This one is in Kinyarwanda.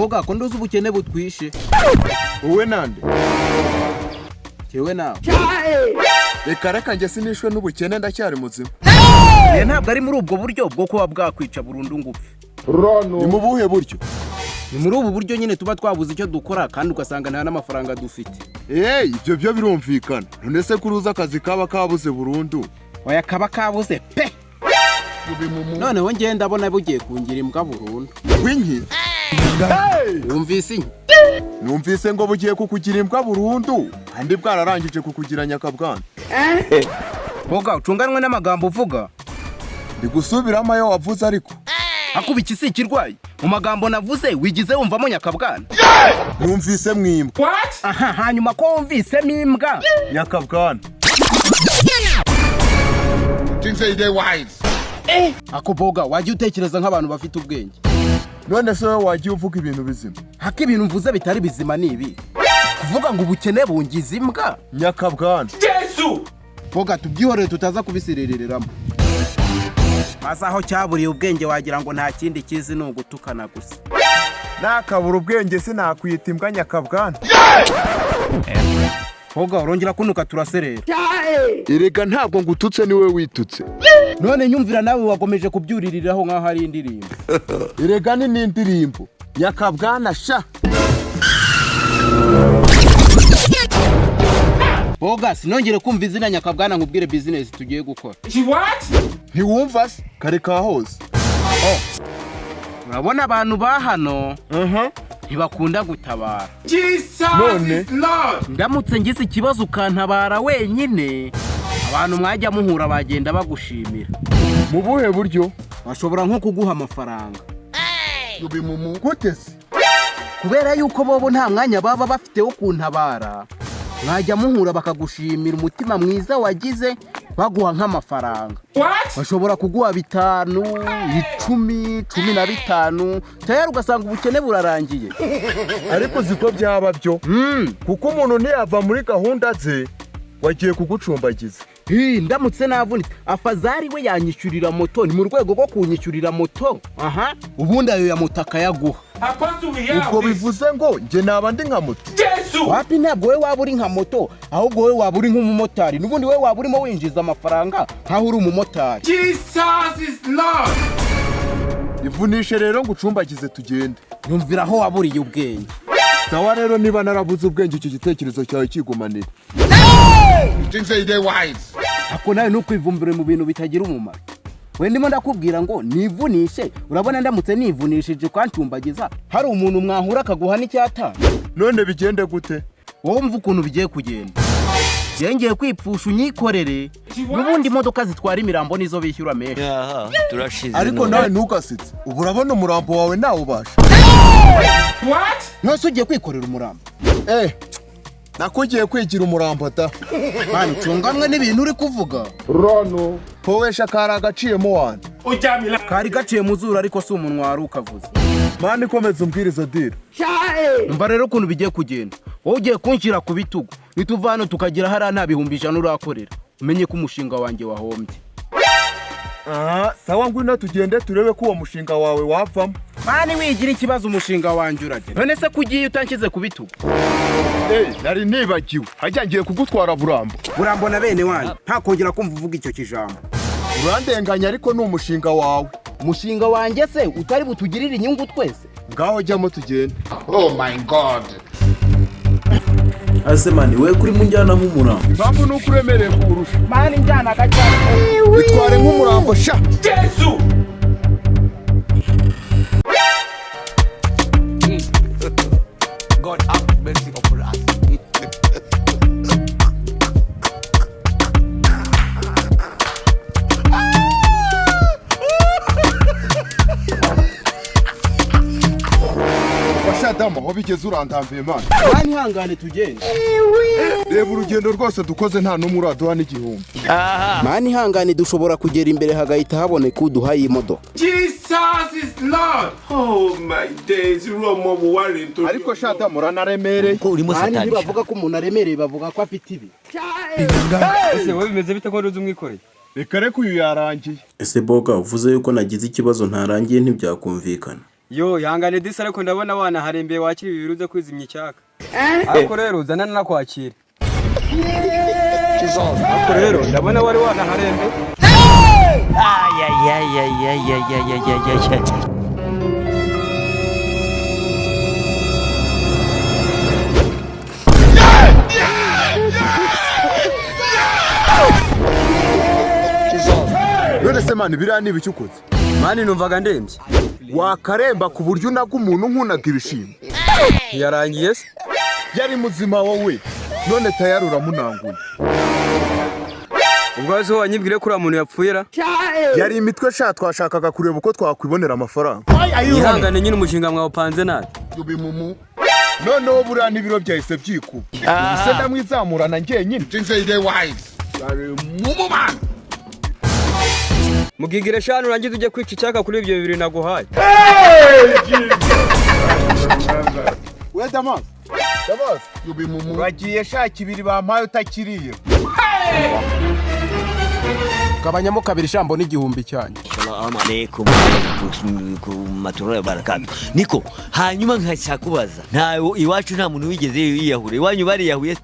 Boga, ko nduzi ubukene butwishe? Wowe nande? Jewe nawe. Reka reka, njye sinishwe n'ubukene, ndacyari muzima. Oya, ntabwo ari muri ubwo buryo bwo kuba bwakwica burundu ngo upfe. Ni mu buhe buryo? Ni muri ubu buryo nyine tuba twabuze icyo dukora, kandi ugasanga nta n'amafaranga dufite. Eee, ibyo byo birumvikana. None se kuri uzi akazi kaba kabuze burundu? Oya, kaba kabuze pe. Noneho ngenda ndabona bugiye kungira imbwa burundu. Winki? Wumvise inki? Numvise ngo bugiye kukugira imbwa burundu, kandi bwararangije kukugira nyakabwana. Boga, ucunganwe n'amagambo uvuga. Ndi gusubiramo ayo wavuze ariko. Akuba iki si ikirwayi? Mu magambo navuze wigize wumvamo nyakabwana? Numvise mwimbwa. Aha, hanyuma ko wumvisemo imbwa? Nyakabwana. Think say they wise. Ako boga, wajya utekereza nk'abantu bafite ubwenge. None se wowe wagiye uvuga ibintu bizima? Hako ibintu mvuze bitari bizima ni ibi: kuvuga ngo ubukene bungiza imbwa. Nyakabwana. Boga, tubyihorere tutaza kubisiririramo. Maze aho cyaburiye ubwenge wagira ngo nta kindi kizi, ni ugutukana gusa. Nakabura ubwenge sinakwita imbwa nyakabwana. Boga, urongera kunuka, turaserera. Erega ntabwo ngututse, niwe witutse. None nyumvira, nawe wagomeje kubyuririraho nk'aho ari indirimbo. Erega ni n'indirimbo nyakabwana sha. Boga, sinongere kumva izina nyakabwana, nkubwire bizinesi tugiye gukora. Ntiwumva se kare ka hose? Urabona abantu ba hano ntibakunda gutabara. None? Ndamutse ngize ikibazo ukantabara wenyine, abantu mwajya muhura bagenda bagushimira. Mu buhe buryo? Bashobora nko kuguha amafaranga. Gute se? Kubera yuko bobo nta mwanya baba bafite wo kuntabara, mwajya muhura bakagushimira umutima mwiza wagize, baguha nk'amafaranga. Bashobora kuguha 5, 10, 15, tayari ugasanga ubukene burarangiye. Ariko uzi ko byaba byo, kuko umuntu ntiyava muri gahunda ze wagiye kugucumbagiza. Hi, ndamutse navunitse, afazari we yanyishyurira moto. Ni mu rwego rwo kunyishyurira moto, aha, ubundi ayo ya moto akayaguha. Ubwo bivuze ngo njye naba ndi nka moto? Wapi, ntabwo wowe waba uri nka moto, ahubwo wowe waba uri nk'umumotari. N'ubundi wowe waba urimo winjiza amafaranga nkaho uri umumotari. Ivunishe rero ngo ucumbagize tugende. Nyumvira aho waburiye ubwenge. Sawa rero, niba narabuze ubwenge, icyo gitekerezo cyawe kigumanire. Think say they wise. Ako nawe ntukwivumbure mu bintu bitagira umumaro. We, ndimo ndakubwira ngo nivunishe. Urabona ndamutse nivunishije ukancumbagiza, hari umuntu mwahura akaguha n'icyatanu. None bigende gute? Wowe umva ukuntu bigiye kugenda. Ngiye kwipfusha unyikorere. N'ubundi imodoka zitwara imirambo nizo bishyura menshi. Aha turashize. Ariko None. nawe ntugasetse, ubu urabona umurambo wawe nawubasha? Ntose ugiye kwikorera umurambo? Eh, nakugiye kwigira umurambo da. Man, ucunganwe n'ibintu uri kuvuga. Powesha kari agaciyemo wana. Kari gaciye mu zuru, ariko si umunwa wari ukavuze. Man, ikomeza umbwiriza deal. Umva rero ukuntu bigiye kugenda. Wowe ugiye kunshyira ku bitugu, nituva hano tukagira hariya nta 100,000 urakorera, umenye ko umushinga wanjye wahombye. Aha, sawa, ngwino tugende turebe ko uwo mushinga wawe wavamo. Man, wigira ikibazo, umushinga wanjye urajya. None se ko ugiye utanshyize ku bitugu? Eh, nari nibagiwe, hajya ngiye kugutwara burambo. Burambo na bene wanyu, ntakongera kumva uvuga icyo kijambo. Urandenganya, ariko ni umushinga wawe. Umushinga wanjye se utari butugirire inyungu twese? Ngaho jyamo tugende. Oh my God. Ase man, we kuri mu njyana nk'umurambo? Impamvu ni uko uremereye kuwurusha. Man, njyana gacana. Itware nk'umurambo sha. God have mercy upon us. Fasha damu, aho bigeze urandambiye man. Man, ihangane tugende. Reba urugendo rwose dukoze, nta n'umwe uraduha n'igihumbi. Man, ihangane, dushobora kugera imbere hagahita haboneka uduhaye imodoka. Oh my days, irú ọmọ wo wá rèé nítorí. Ariko sha damu, uranaremereye. Ko urimo Man, satani. ntibavuga ko umuntu aremereye, bavuga ko afite ibi. Ese wowe bimeze bite ko uzi umwikoreye? Reka reka, uyu yarangiye. Ese boga, uvuze yuko nagize ikibazo ntarangiye, ntibyakumvikana. Yo, ihangane disi, ariko ndabona wanaharembeye. Wakira ibi biruze kwizimya icyaka, ariko rero uzana nakwakira. Ariko rero ndabona wari wanaharembeye. Ay, ay, ay, ay, ay, ay, ay, ay, ay, ay, ay. None se man, biriya ni ibiki ukoze? Man, numvaga ndembye. Wakaremba ku buryo unaga umuntu nkunaga ibishimbo? Ntiyarangiye se? Yari muzima wowe, none tayari uramunanguye. Ubwo se wanyibwire ko uriya muntu yapfuye ra? Yari imitwe sha, twashakaga kureba uko twakwibonera amafaranga. Ihangane nyine, umushinga mwawupanze nabi. You be mumu. Noneho buriya n'ibiro byahise byikuba, ubu se ndamwizamurana njyenyine? Think say they wise. You are a mumu man. Mugigire shanu, urangize ujye kwica icyaka kuri ibyo bibiri naguhaye. We Damas. Damas. You be mumu. Uragiye shaka ibiri bampaye utakiriye. Gabanyamo kabiri shambo n'igihumbi cyanyu. Salamu alaikum warahmatullahi wabarakatuh. Niko hanyuma nkashaka kubaza, nta iwacu nta muntu wigeze yiyahura, iwanyu bariyahuye?